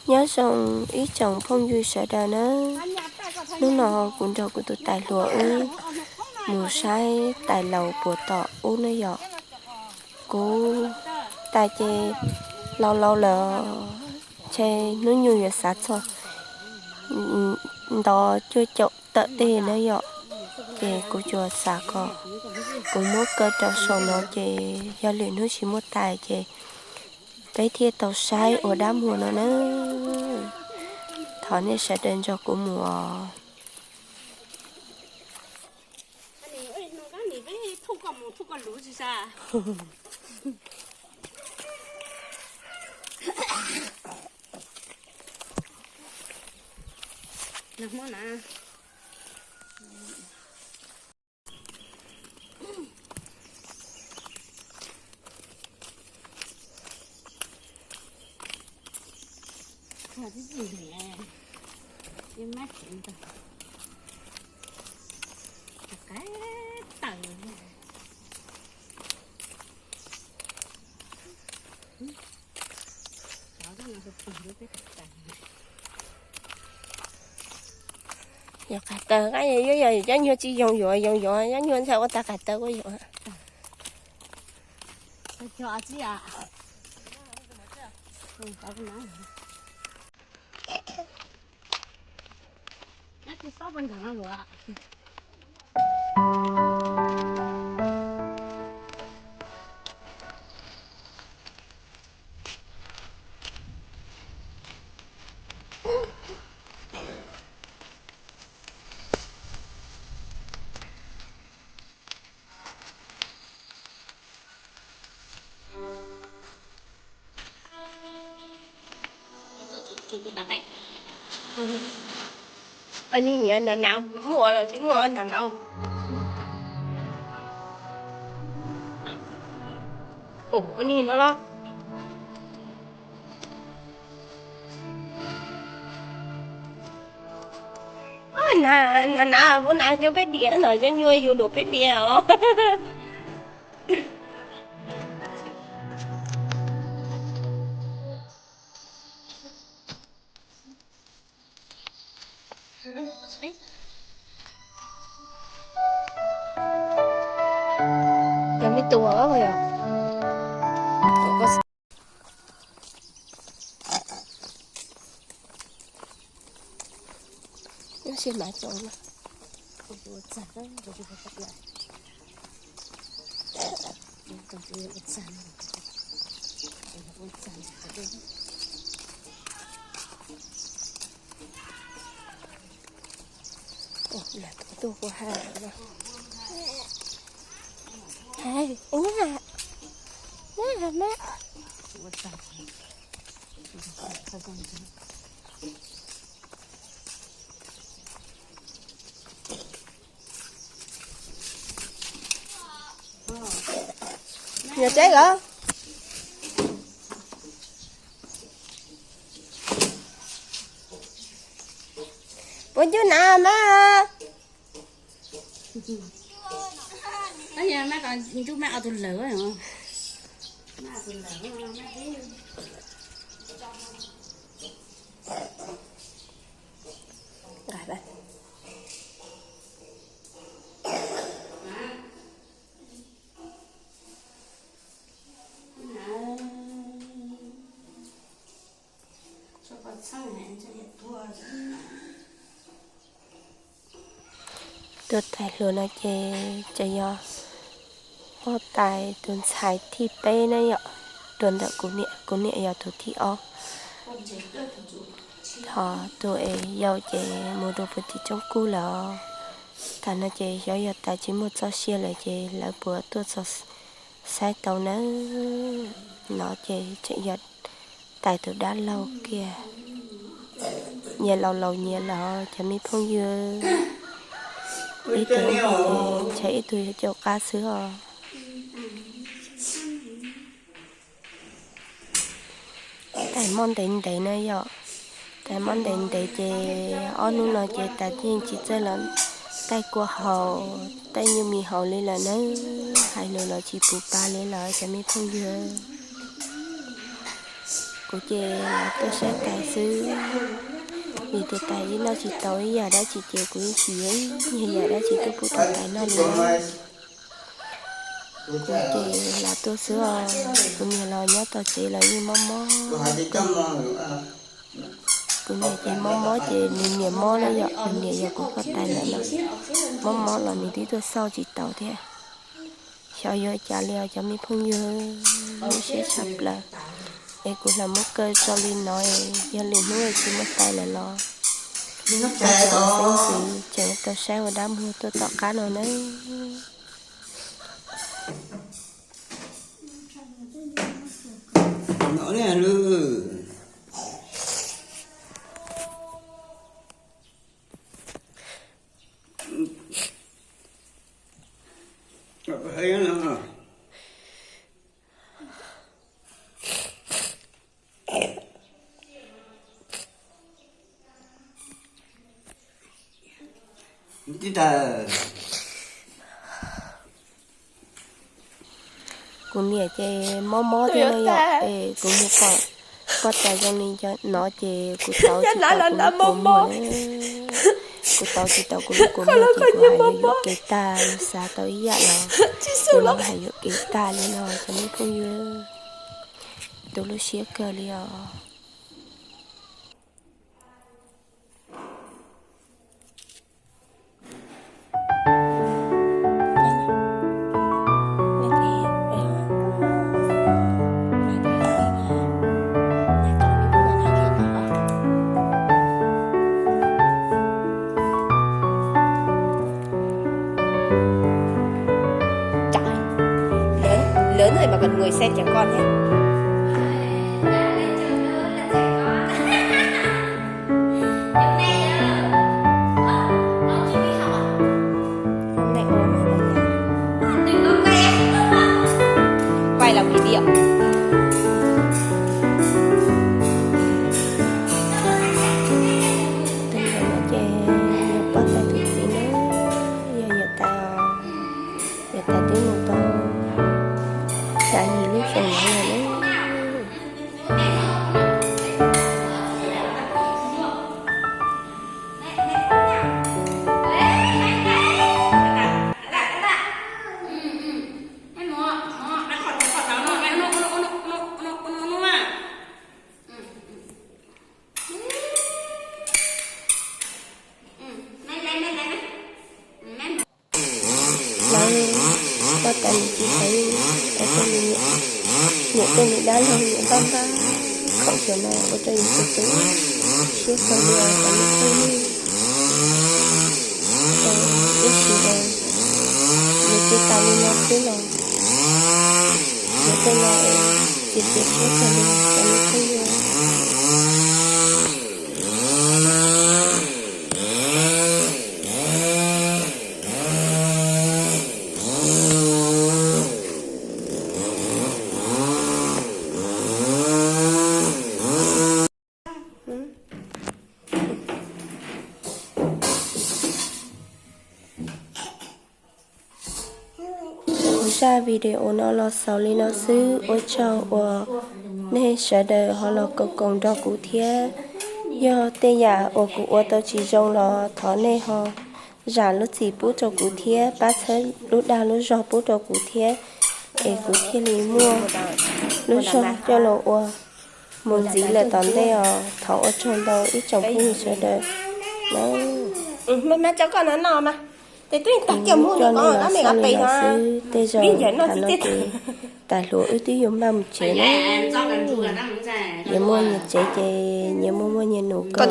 Nyob zoo ib tsoom phooj ywg sawv daws na, hnub no kuv nrog kuv tus tais hluas wb mus saib tais laus puas tom ub na yom. Kuv tais ces laus laus lawm, ntshe hnub nyoog yuav xav txog nto cuaj caum tawm tej na yom. Ces kuv tsuas xav kom kuv muab kaw rau saum no ces yog lwm hnub tsis muaj tais ces peb thiaj tau saib ua dab muag no na. Thov nej sawv daws nrog kuv mus os. Yog qas taw, yog cov nyuag tsis yoog yuav, yoog yuav cov nyuag ntxhais ua tag qas taw ua yuav. Ua niag niam hnav hnav, muaj los tsis muaj hnav hnav. Ua niag no los. Hnav hnav, kuv hnav cov peb diav no, cov nyuag yus duav peb diav os. Cov me tus os. Nyob siab mas cov no. Lawv tuaj kuv hais no. Hais, nyab, nyab, nyab. Yog teb los? Puas ncuj na mas? Ncuj mas tus lawm. Tus tais hluas no ces tseem yog huab tais tus ntxhais thib peb na yom, dua ntawm kuv niam, kuv niam yog tus thib ob. Ho tus es yau ces mus rau puag tim Tsoob Kub lawm os. Tam no ces xyov yog tais tsis muaj txoj sia lawm ces lawv puas tuaj txog saib tau nawb. No ces tseem yog tais tus dab laug kiag, nyias laus laus nyias lawm cov me phooj ywg. Ib tug ces ntshe ib tug yuav caum qab xwb os. Tais mob ntev ntev na yom. Tais mob ntev ntev ces ob hnub no ces tais yeej tsis txawj los taij kua haus, taij nyuj mis haus li lawm na. Hais lus los tsis pum pa li lawm cov me phooj ywg. Kuv ces los tuaj saib tais xwb, vim tias tais yeej noj tsis tau ib yam dab tsi ces kuv yeej tsis yuav ib yam dab tsi tuaj pub rau tais noj li na. Kuv ces los tuaj xwb os, kuv niam los nyob tom tsev los yeej mob mob kawg. Kuv niam ces mob mob ces nws niam mob na yom, nws niam yog kuv poj tais ntawm no, mob mob los nws twb tuaj xauj tsis tau thiab. Xyov yuav cas li os cov me phooj ywg, nyuaj siab tshaj plaws. Es kuv lam muab kaw tso li no, yog lwm hnub tsis muaj tais lawm los kuv tus xeeb ntxwv tseem tau saib ua dab muag tuaj tom qab no na. Kuv niam ces mob mob thiab no yom, es kuv mus pom poj tais zoo li no ces kuv tau tsis tau kuv lub kua muag na. Kuv tau tsis tau kuv lub kua muag ces kuv hais yuav yuam kev tag, yus xav tau ib yam los yus hais yuam kev tag li no cov me phooj ywg. Tu lub siab kawg li os. Lawv no mas còn ngồi xem trẻ con thế. Quay lại video. Tus ntawm no ces yog poj tais tus txiv na, yog yawm tais, yawm tais twb mus tau xya yim lub xyoo no lawm na. Lawv poj tais nws tsis tau, tais tej nws niam, niam tej nws dab laug niam npaj npaj khoom cov no ua rau yus tu tu siab kawg li os cov me phooj ywg. Tab sis nws tsis tas li no xwb los yuav tej no txiav txim siab kawg li cov me phooj ywg. Kuv zaj video no los xaus li no xwb, ua tsaug uas nej sawv daws ho los koom koom nrog kuv thiab. Yog tej yam uas kuv ua tau tsis zoo los thov nej ho zam lub txim pub rau kuv thiab pab txhawb lub dag lub zog pub rau kuv thiab, es kuv thiaj li muaj lub zog coj los ua mus ntxiv lawm tom ntej os. Thov ua tsaug ntau ib tsoom phooj ywg sawv daws. Coj nej los xwb, tej zaum thaum no ces tas hluas wb twb yuav maj mus tsev na. Nyias muaj nyias tsev ces nyias muaj muaj nyias num ko.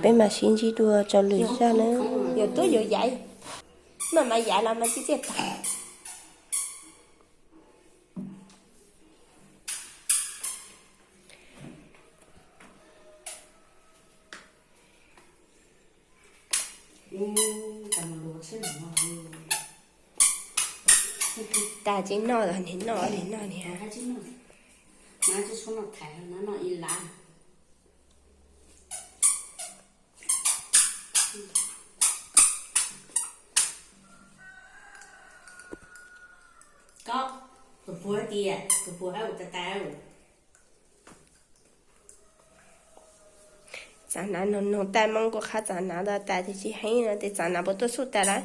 Peb mam sib ntsib dua rau lwm zaj na. Tas tsis noj los niag noj niag noj niag. Koj, tus puag tias tus puag hab ua tas tas. Txav hnav noog noog tas, Hmoob kuj qha txav hnav tas tas tiam sis heev no ces txav hnav puas tuaj xuj tas lawm?